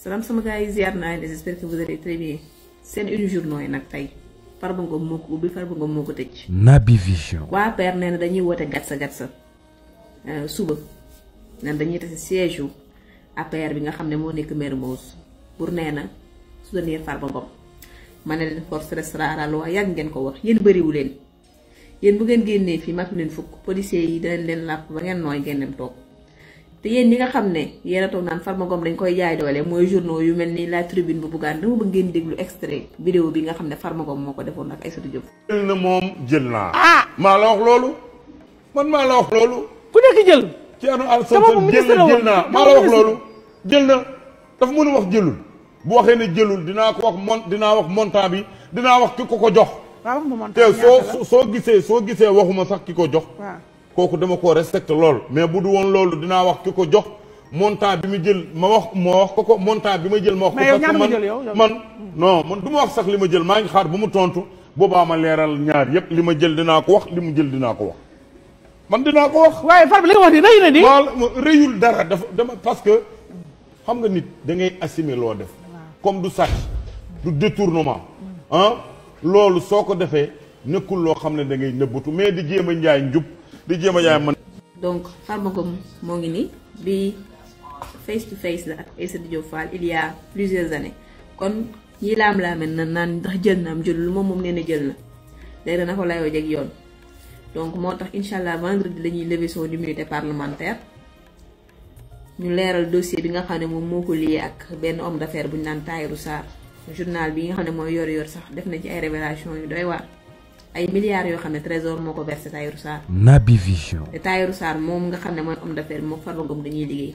salaam sama gars yi ziar naa leen, j'espère que vous allez très bien. seen une journée nag tey Farba Ngom moo ko ubbi Farba Ngom moo ko tëj. Naby Vision. waa APR nee na dañuy woote gatsa suba nee na dañuy tase siège yu APR bi nga xam ne moo nekk Mermoz pour nee na soutenir Farba Ngom. ma ne leen force restera à la loi yàgg ngeen ko wax yéen bëriwu leen yéen bu ngeen génnee fii matu leen fukk policiers yi danañ leen làpp ba ngeen nooy ngeen dem toog. te yéen ñi nga xam ne yéen a toog naan Farba Ngom dañ koy jaay doole mooy journaux yu mel ni La Tribune bu Bougane dama bëgg ngeen déglu extrait vidéo bi nga xam ne Farba Ngom moo ko defoon ak Aïssatou Diop. jël na moom jël naa. maa la wax loolu man maa la wax loolu. ku nekk jël. ci anu jël naa maa la wax loolu. jël na dafa mën a wax jëlul bu waxee ne jëlul dinaa ko wax dinaa wax montant bi dinaa wax ki ko jox. waaw montant te soo gisee waxuma sax ki ko jox. kooku dama ko respecté lool mais bu du woon loolu dinaa wax ki ko jox montant bi mu jël ma wax ko montant bi ma jël ma wax ko parce que man du ma wax sax li ma jël maa ngi xaar bu mu tontu boobaa ma leeral ñaar yépp li ma jël dinaa ko wax li mu jël dinaa ko wax man dinaa ko wax. waaye Farba li nga wax ni rëy na di. waaw rëyul dara dama parce que xam nga nit da ngay assumer loo def. comme du sàcc du détournement loolu soo ko defee nekkul loo xam ne da ngay nëbbatu mais di jéem a njaay njub. di jéem a jaay man. donc Farba Ngom moo ngi nii bi face to face la ak Aïssatou Diop Fall il y a plusieurs années kon ñi laam-laame na naan ndax jël na am jëlul moom nee na jël na léegi na ko layoo jeg yoon donc moo tax incha allah vendredi la ñuy lever son immunité parlementaire ñu leeral dossier bi nga xam ne moom moo ko lié ak benn homme d'affaires bu ñu naan Tahirou Sarr journal bi nga xam ne mooy yor sax def na ci ay révélation yu doy waar. ay milliards yoo xam ne trésor moo ko versé Tahirou Sarr. Naby Vision. te Tahirou Sarr moom nga xam ne mooy homme d'affaires moom Farba Ngom dañuy liggéey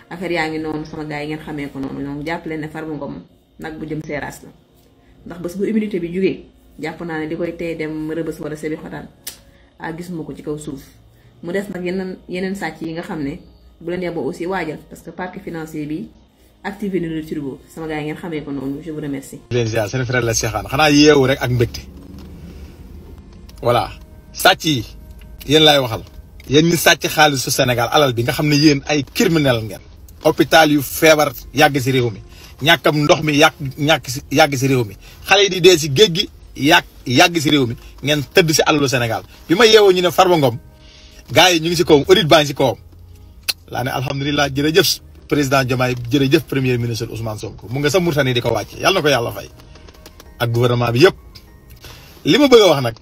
affaire yaa ngi noonu sama gars yi ngeen xamee ko noonu ñoom jàpp leen ne Farba Ngom nag bu jëm seeraas la ndax bés bu immunité bi jugee jàpp naa ne di koy tey dem Rëbës wala Sébi Xotaan gisuma ko ci kaw suuf mu des nag yeneen sàcc yi nga xam ne bu leen yeboo aussi waajal parce que parquet financier bi activé na le turbo sama gars yi ngeen xamee ko noonu je vous remercie. leen ziar seen frère la Cheikhaan xanaa yeewu rek ak mbégte. voilà sàcc yi yéen laay waxal yéen ñi sàcc xaalisu Sénégal alal bi nga xam ne yéen ay criminel ngeen. hôpital yu feebar yàgg si réew mi ñàkkam ndox mi yàgg si réew mi xale yi di dee si géej gi yàgg si réew mi ngeen tëdd si alalu Sénégal bi ma yeewoo ñu ne Farba Ngom gars yi ñu ngi si kawam audit baa ngi si kawam laa ne alhamdulilah jërëjëf président Diomaye jërëjëf premier ministre Ousmane Sonko mu nga sa Mauritanie di ko wàcce yàlla na ko yàlla fay ak gouvernement bi yëpp li ma bëgg a wax nag.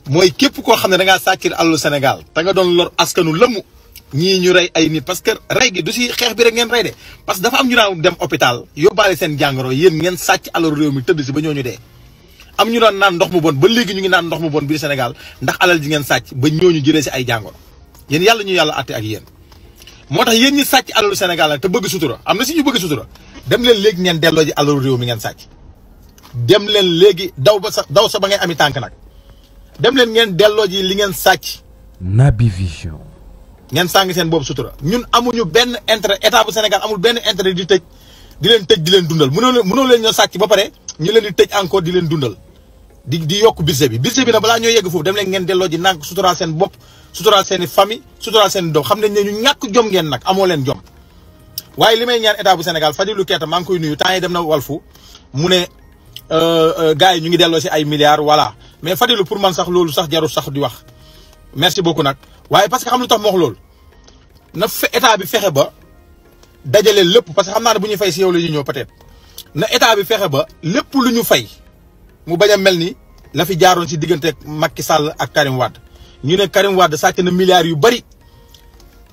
mooy képp koo xam ne da ngaa sàccir alalu Sénégal te nga doon lor askanu lëmm ñii ñu rey ay nit parce que rey gi du si xeex bi rek ngeen rey de parce que dafa am ñu daan dem hôpital yóbbaale seen jàngoro yéen ngeen sàcc alalu réew mi tëdd si ba ñooñu dee. am ñu doon naan ndox mu bon ba léegi ñu ngi naan ndox mu bon biir Sénégal ndax alal ji ngeen sàcc ba ñooñu jëlee si ay jàngoro yéen yàlla ñu yàlla àtte ak yéen. moo tax yéen ñi sàcc alalu Sénégal nag te bëgg sutura am na si ñu bëgg sutura dem leen léegi ngeen delloo ji alalu réew mi ngeen sàcc dem leen léegi daw sa ba ngay ami tànk nag dem leen ngeen delloo ji li ngeen sàcc. Naby Vision. ngeen sàng seen boobu sutura ñun amuñu benn intérêt état bu Sénégal amul benn intérêt di leen dundal mënoo leen ñoo sàcc ba pare ñu leen di tëj encore di leen dundal di yokk budget bi nag balaa ñoo yegg foofu dem leen ngeen delloo ji nànk suturaal seen bopp suturaal seen i famille suturaal seen i doom xam nañ ne ñu ñàkk jom ngeen nag amoo leen jom. waaye li may ñaan état bu Sénégal Fadilou Keita maa ngi koy nuyu temps yi dem na Walfu mu ne gars yi ñu ngi delloo si ay milliards voilà. mais Fadilou pour man sax loolu sax jarul sax di wax merci beaucoup nag waaye parce que xam lu tax ma wax loolu na état bi fexe ba dajale lépp parce que xam naa ne bu ñuy fay si yow la ñuy ñëw peut-être na état bi fexe ba lépp lu ñu fay mu bañ a mel ni la fi jaaroon si diggante Macky Sall ak Karim Wade ñu ne Karim Wade sàcc na milliards yu bari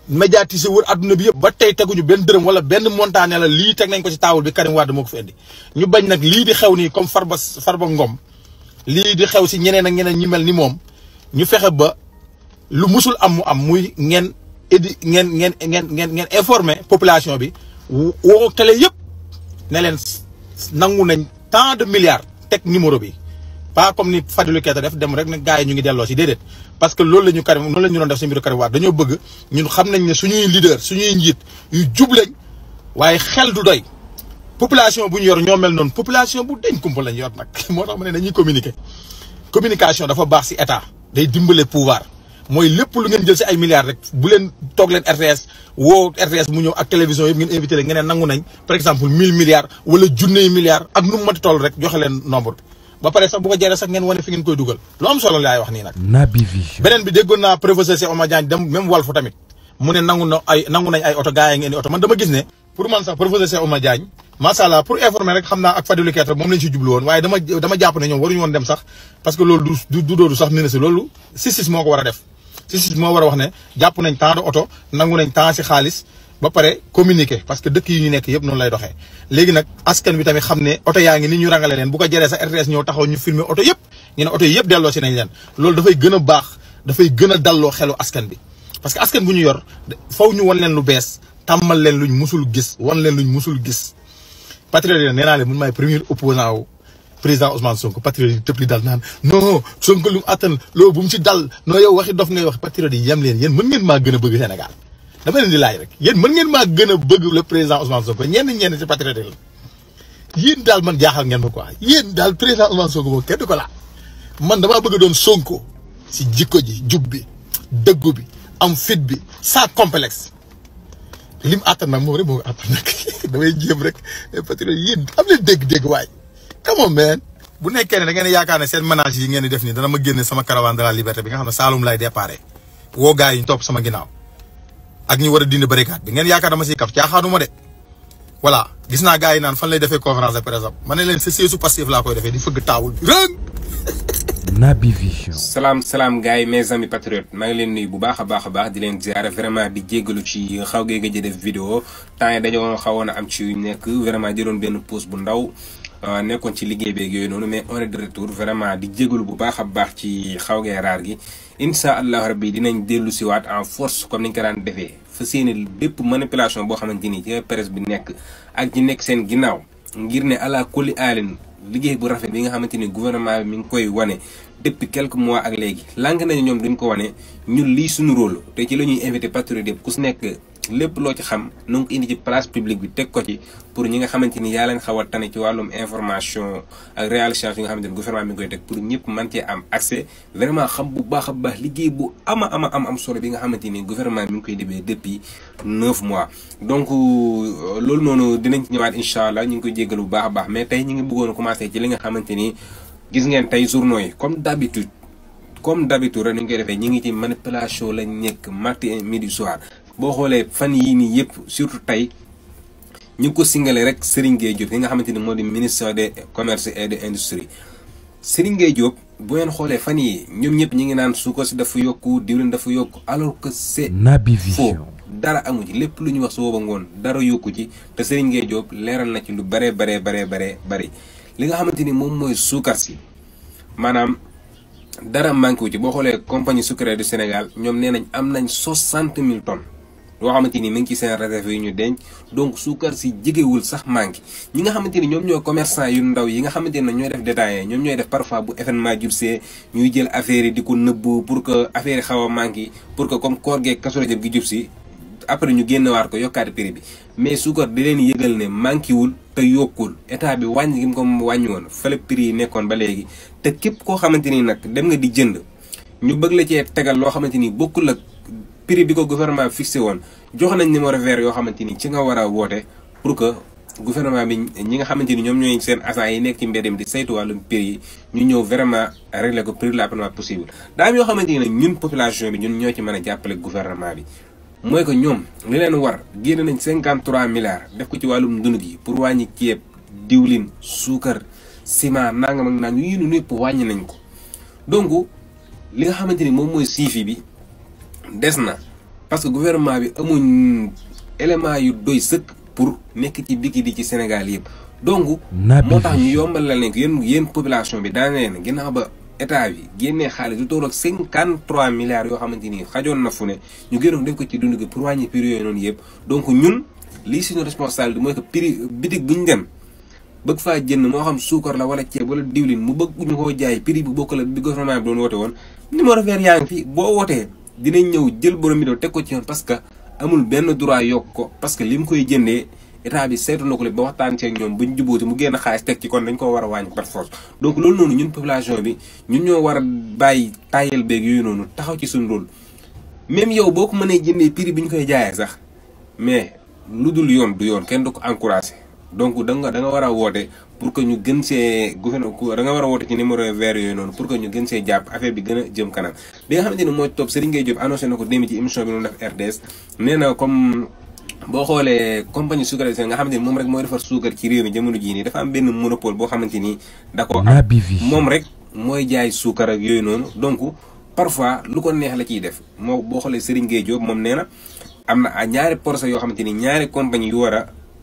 médiatisé wër adduna bi yëpp ba tey teguñu benn dërëm wala benn montant ne la lii teg nañ ko ci taawul bi Karim Wade moo ko fi indi ñu bañ nag lii di xew nii comme Farba Ngom lii di xew si ñeneen ak ñeneen ñi mel ni moom ñu fexe ba lu musul am mu am muy ngeen informer population bi woo télé yëpp ne leen nangu nañ tant de milliards teg numéro bi pas comme ni Fadilou Keita def dem rek ne gars yi ñu ngi delloo si déedéet parce que loolu la ñu Karim noonu la ñu doon def si mbiru Karim Wade dañoo bëgg ñun xam nañ ne suñuy leader suñuy njiit yu jub lañ waaye xel du doy population bu ñu yor ñoo mel noonu population bu deñ kumpa lañ yor nag moo tax ma ne dañuy communication dafa baax si état day dimbale pouvoir mooy lépp lu ngeen jël si ay milliards rek bu leen toog leen RTS woo RTS mu ñëw ak télévision yëpp ngeen invité leen ngeen nangu nañ par exemple 1000 milliards wala junney milliards ak nu mu mati toll rek joxe leen nombre ba pare sax bu ko jëree sax ngeen wane fi ngeen koy dugal lu am solo laay wax nii nag. Naby Vision. beneen bi déggoon naa professeur Cheikh Oumar Diagne dem même Walf tamit mu ne nangu nañ ay oto gars yi ngeen di oto man dama gis ne pour man sax professeur Cheikh Oumar Diagne macha allah pour informer rek xam naa ak Fadilou Keita moom lañ si jublu woon waaye dama jàpp ne ñoom waruñu woon dem sax parce que loolu du doodu sax ministre loolu justice moo ko war a def justice moo war a wax ne jàpp nañ temps de oto nangu nañ temps si xaalis ba pare communiquer parce que dëkk yi ñu nekk yëpp noonu lay doxee léegi nag askan bi tamit xam ne oto yaa ngi ni ñu rangale leen bu ko jëree sa RTS ñëw taxaw ñu filmer oto yëpp ñu ne oto yi yëpp delloo si nañ leen loolu dafay gën a baax dafay gën a dalloo xelu askan bi parce que askan bu ñu yor faw ñu wan leen lu bees tàmmal leen luñ musul gis wan leen luñ musul gis patriote yi nee naa leen mun maay premier opposant wu président Ousmane Sonko patriote yi tëb li dal naan non Sonko lu mu attan loolu bu mu ci dal non yow waxi dof ngay wax patriote yi yem leen yéen mën ngeen maa gën a bëgg Sénégal dama leen di laaj rek yéen mën ngeen maa gën a bëgg le président Ousmane Sonko ñenn ci patriote yi la yéen daal man jaaxal ngeen ma quoi yéen daal président Ousmane Sonko boobu kenn du ko laa man damaa bëgg doon Sonko si jikko ji jub bi dëggu bi am fit bi sans complexe lim attan nag moom rek moo ko attan nag damay jéem rek patriote yéen am leen dégg-dégg waay come on man bu nekkee ne da ngeen yaakaar ne seen ménage yi ngeen di def nii dana ma génne sama caravane de la liberté bi nga xam ne Saloum lay déparé woo gars yi ñu topp sama ginnaaw ak ñu war a dindi barricade bi ngeen yaakaar dama siy kaf caaxaanuma de voilà gis naa gars yi naan fan lay defee conférence de presse ma ne leen sa seesu passif laa koy defee di fëgg taawul bi rëng. Naby Vision. salaam gars yi mes amis patriotes maa ngi leen nuyu bu baax a baax di leen ziare vraiment di jéggalu ci xaw gee gëj a def vidéo temps yi dañoo xawoon a am ci yu nekk vraiment jëloon benn pause bu ndaw nekkoon ci liggéey beeg yooyu noonu mais on est de retour vraiment di jéggalu bu baax a baax ci xaw gee raar gi incha allah rabbi dinañ dellu siwaat en force comme niñ ko daan defee fa seeni bépp manipulation boo xamante ni ci presse bi nekk ak ñi nekk seen ginnaaw ngir ne ala kulli aalin liggéey bu rafet bi nga xamante ni gouvernement bi mi ngi koy wane depuis quelques mois ak léegi lànk nañu ñoom duñ ko wane ñun lii suñu rôle te ci la ñuy invité patriote yëpp ku si nekk lépp loo ci xam na nga ko indi ci place publique bi teg ko ci pour ñi nga xamante ni yaa leen xaw a tane ci wàllum information ak réalisation yi nga xamante ni gouvernement mi ngi koy teg pour ñëpp mën cee am accès vraiment xam bu baax a baax liggéey bu am solo bi nga xamante ni gouvernement mi ngi koy débee depuis 9 mois. donc loolu noonu dinañ ci ñëwaat incha allah ñu ngi koy jéggal bu baax a baax mais tey ñu ngi bëggoon a commencé ci li nga xamante ni gis ngeen tey journaux yi comme d'habitude rek ni ñu koy defee ñu ngi ci manipulation lañ nekk matin midi soir. boo xoolee fan yii nii yëpp surtout tey ñu ngi ko singale rek Serigne Gueye Diop yi nga xamante ni moo di ministre des commerce et de l'industrie Serigne Gueye Diop bu ngeen xoolee fan yi ñoom ñëpp ñi ngi naan suukar si dafa yokku diwlin dafa yokku alors que c'est Naby Vision dara amu ci lépp lu ñu wax su booba ngoon dara yokku ci te Serigne Gueye Diop leeral na ci lu bari li nga xamante ni moom mooy suukar si maanaam dara manqué wu ci boo xoolee compagnie sucrière du Sénégal ñoom nee nañ am nañ 60 000 tonnes yoo xamante ni mi ngi ci seen réserve yi ñu denc donc suukar si jegewul sax manqué ñi nga xamante ni ñoom ñoo commerçant yu ndaw yi nga xamante ne ñooy def détaillant ñoom ñooy def parfois bu événement jubsee ñuy jël affaire yi di ko nëbb pour que affaire yi xaw a manqué pour que comme koor geeg Kazu Rajab gi jub si après ñu génnewaat ko yokkaati prix bi mais suukar di leen yëgal ne manqué wul te yokkul état bi wàññi gi mu ko wàññi woon fële prix yi nekkoon ba léegi te képp koo xamante ni nag dem nga di jënd ñu bëgg la cee tegal loo xamante ni bokkul ak prix bi ko gouvernement fixé woon jox nañ numéro vert yoo xamante ni ci nga war a woote pour que gouvernement bi ñi nga xamante ni ñoom ñooy seen agent yi nekk ci mbedd mi di saytu wàllum prix yi ñu ñëw vraiment régler ko prix la plus possible daa am yoo xamante ni nag ñun population bi ñun ñoo ci mën a jàppale gouvernement bi mooy que ñoom li leen war génn nañ 53 milliards def ko ci wàllum dund gi pour wàññi ceeb diwlin suukar ciment nangam ak nangam yii nu yëpp wàññi nañ ko donc li nga xamante ni moom mooy siifi bi des na parce que gouvernement bi amuñ élément yu doy sëkk pour nekk ci biki di ci Sénégal yëpp donc moo tax ñu yombal la leen ko yéen population bi daana leen ginnaaw ba état bi génnee xaalis du toll ak 53 milliards yoo xamante ni xajoon na fu ne ñu génnoon def ko ci dund gi pour wàññi prix yooyu noonu yëpp donc ñun lii suñu responsabilité mooy que prix bitig bu ñu dem bëgg faa jënd moo xam suukar la wala ceeb wala diwlin mu bëgg ñu koo jaay prix bu bokk la bi gouvernement bi doon woote woon numéro vert yaa ngi fi boo wootee dinañ ñëw jël borom bi doo teg ko ci yoon parce que amul benn droit yokk ko parce que li mu koy jëndee état bi seetu na ko ba waxtaan ci ak ñoom buñ jubóoti mu génn xaalis teg ci kon dañ koo war a wàññi par force donc loolu noonu ñun population bi ñun ñoo war a bàyyi tayel beeg yooyu noonu taxaw ci suñu rôle même yow boo ko mënee jëndee prix bi ñu koy jaayee sax mais lu dul yoon du yoon kenn du ko encouragé donc da nga war a woote pour que ñu gën see gouvernement da nga war a woote ci numéro vert yooyu noonu pour que ñu gën see jàpp affaire bi gën a jëm kanam. bi nga xamante ni mooy topp Serigne Gueye Diop annoncé na ko démb ci émission bi noonu def RTS nee na comme boo xoolee compagnie sucre nga xamante ni moom rek mooy defar suukar ci réew mi jamono jii nii dafa am benn monopole boo xamante ni da ko am moom rek mooy jaay suukar ak yooyu noonu donc parfois lu ko neex la ciy def moo boo xoolee Serigne Gueye Diop moom nee na am na ñaari procès yoo xamante ni ñaari compagnie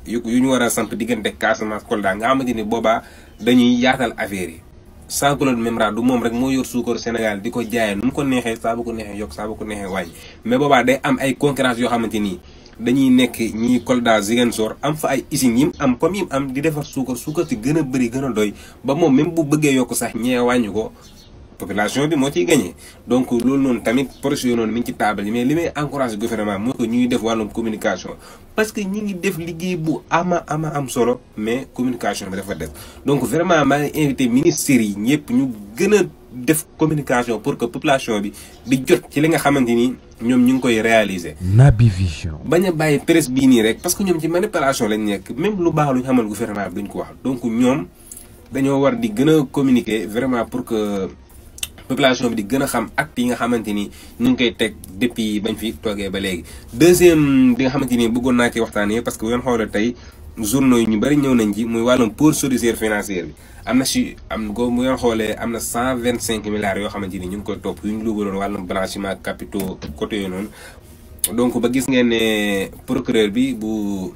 yu ñu war a samp diggante Casamance Kolda nga xamante ni boobaa dañuy yaatal affaire yi sans que loolu même du moom rek moo yor suukar Sénégal di ko jaayee nu mu ko neexee saa bu ko neexee yokk saa bu ko neexee wàññi mais boobaa day am ay concurrence yoo xamante ni dañuy nekk ñii Kolda Ziguinchor am fa ay usines yim am comme yim am di defar suukar si gën a bëri gën a doy ba moom même bu bëggee yokk sax ñee wàññi ko population bi moo ciy gagné donc loolu noonu tamit projet yooyu noonu mi ngi ci table yi mais li may encouragé gouvernement mooy que ñuy def wàllum communication parce que ñi ngi def liggéey bu am solo mais communication bi dafa def donc vraiment maa ngi invité ministères yi ñëpp ñu gën a def communication pour que population bi di jot ci li nga xamante ni ñoom ñu ngi koy réaliser. Naby Vision. bañ a bàyyi presse bii nii rek parce que ñoom ci manipulation lañ nekk même lu baax lu ñu xamal gouvernement bi duñ ko wax donc ñoom dañoo war di gën a communiquer vraiment pour que population bi di gën a xam acte yi nga xamante ni ñu ngi koy teg depuis bañ fi toogee ba léegi. deuxième bi nga xamante ni bëggoon naa ci waxtaanee parce que bu ngeen xoolee tey journaux yi ñu bëri ñëw nañ ci muy wàllum pôle judiciaire financier bi am na si am ko bu ngeen xoolee am na 125 milliards yoo xamante ni ñu ngi koy topp yu ñu luubaloon wàllum blanchiment capitaux côté yooyu noonu. donc ba gis ngeen ne procureur bi bu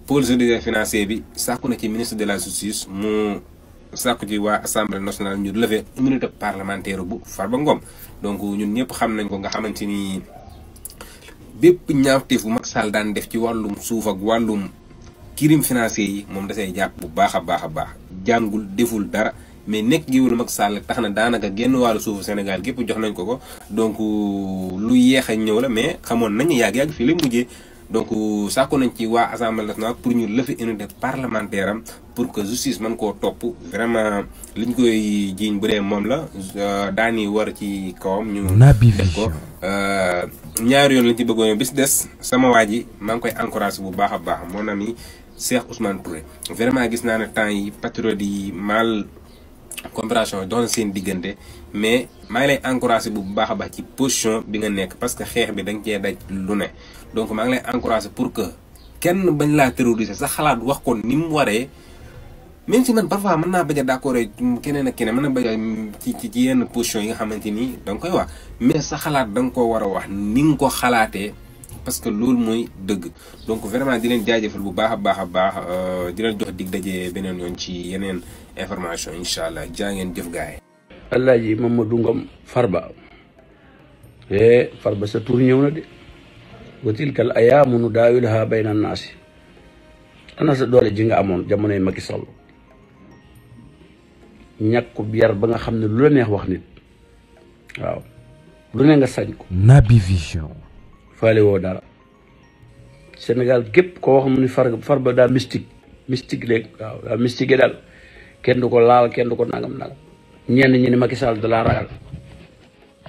pôle judiciaire financier bi sàkku na ci ministre de la justice mu sàkku ci waa assemblée nationale ñu lever immunité parlementaire bu Farba Ngom donc ñun ñëpp xam nañ ko nga xamante ni bépp ñaawteef bu Macky Sall daan def ci wàllum suuf ak wàllum crime financier yi moom dasay jàpp bu baax a baax jàngul deful dara mais nekk géwélu Macky Sall tax na daanaka genn wàllu suufu Sénégal gépp jox nañ ko donc lu yeex a ñëw la mais xamoon nañ yàgg-yàgg fii lay mujjee donc sàkku nañ ci waa assemblée nationale pour ñu lever immunité parlementaire am pour que justice mën koo topp vraiment liñ koy jiiñ bu dee moom la daani war ci kawam ñu def ko ñaari yoon lañ ci bëggoon bis des sama waa ji maa ngi koy encouragé bu baax a baax mon ami Cheikh Ousmane Touré vraiment gis naa ne temps yi patriote yi mal compréhension doon seen diggante mais maa ngi lay encouragé bu baax a baax ci position bi nga nekk parce que xeex bi da nga cee daj lu ne donc maa ngi lay encouragé pour que kenn bañ laa terroriser sa xalaat wax ko ni mu waree même si man parfois mën naa bañ a d'accord keneen ak keneen mën na bañ a ci yenn position yi nga xamante ni da nga koy wax mais sa xalaat da nga koo war a wax ni nga ko xalaatee parce que loolu mooy dëgg donc vraiment di leen jaajëfal bu baax a baax di leen jox dig daje beneen yoon ci yeneen information incha allah jaa ngeen jëf gaay Alaaji Mamadou Ngom Farba Farba sa tur ñëw na de wa tilkal ayaamu nudaawiluhaa bayna naasi ana sa doole ji nga amoon jamonoy Macky Sall ñàkkub yar ba nga xam ne lu la neex wax nit waaw lu ne nga sañ ko. Naby Vision. faale woo dara Sénégal gépp koo xam ne Farba daa mystique léegi waaw daa mystique daal kenn du ko laal kenn du ko nangam ñenn ñi ne Macky Sall da laa ragal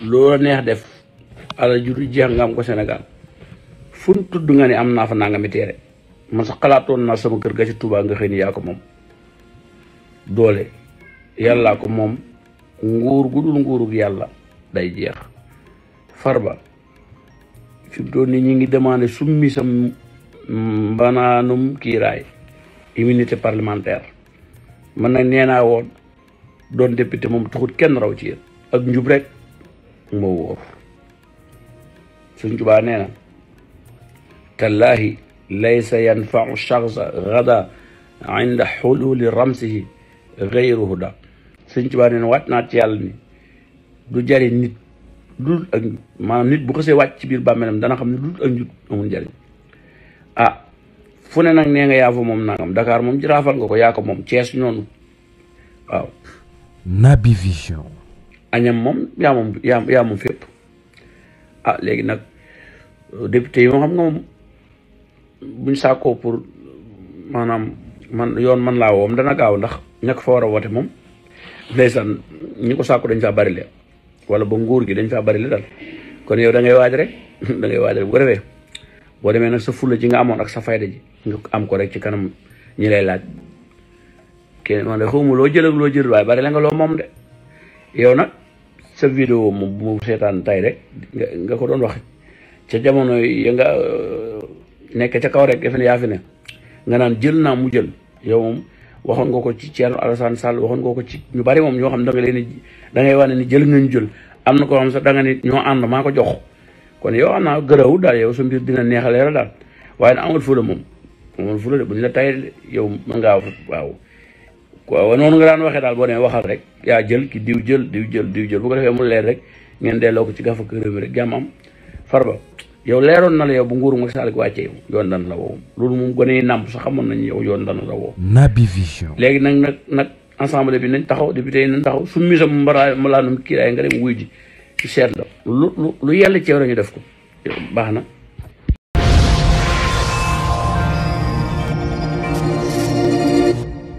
loola neex def ala juru jeex nga am ko Sénégal fu ñu tudd nga ne am naa fa nangami téere man sax xalaatoon naa sama kër ga ci Touba nga xëy ni yaa ko moom doole yàllaa ko moom nguur gu dul nguurug yàlla day jeex Farba fi mu doon ni ñi ngi demandé summi sa mbanaanum kiiraay immunité parlementaire man nag nee naa woon doon député moom taxut kenn raw ci yéen ak njub rek moo wóor suñ jubaa nee na tallaahi laysa yanfau shaxsa gada inda xululi ramsihi gayru huda suñ jubaa nee na wàcc naa ci yàlla ni du jariñ nit dul ak maanaam nit bu xasee wàcc ci biir bàmmeelam dana xam ne dul ak njub amul njariñ fu ne nag nee nga yaa fa moom nangam Dakar moom jiraafal nga ko yaa ko moom Thiès noonu waaw Naby Vision. añam moom yaa moom fépp léegi nag député yi moom xam nga moom buñ sàkkoo pour maanaam man laa woom dana gaaw ndax ñàkk fa war a wote moom ndeysaan ñi ko sàkku dañ faa bari le wala ba nguur gi dañ faa bari le daal kon yow da ngay waaj rek da ngay waaj rek bu ko defee boo demee nag sa fulla ji nga amoon ak sa fayda ji nga am ko rek ci kanam ñi lay laaj kenn man de xawma loo jël ak loo jël waaye bari la nga loo moom de yow nag sa vidéo moom bu mu seetaan tay rek nga ko doon wax ca jamono ya nga nekk ca kaw rek defe ne yaa fi ne nga naan jël naa mu jël yow moom waxoon nga ko ci Thierno Alassane Sall waxoon nga ko ci ñu bari moom ñoo xam da nga leen da ngay wane ni jël nga ñu jël am na ko xam sax da nga ni ñoo ànd maa ko jox kon yow am naa gërëw daal yow sa mbir dina neexaleera daal waaye na amul fula moom amul fula de bu ñu la tay yow mën ngaa waaw noonu nga daan waxee daal boo demee waxal rek yaa jël ki diw jël bu ko defee mu leer rek ngeen delloo ko ci gafa réew mi rek jàmm am Farba yow leeroon na la yow bu nguuru Macky Sall wàccee yoon dan la woo loolu moom gone yi nàmp sax xamoon nañu yow yoon dan la woo Naby Vision. léegi nag ensemble bi nañ taxaw député yi nañ taxaw su misam mbalaanum kiiraay nga dem wuy ji ci seet la lu yàlla ci yow ñu def ko baax na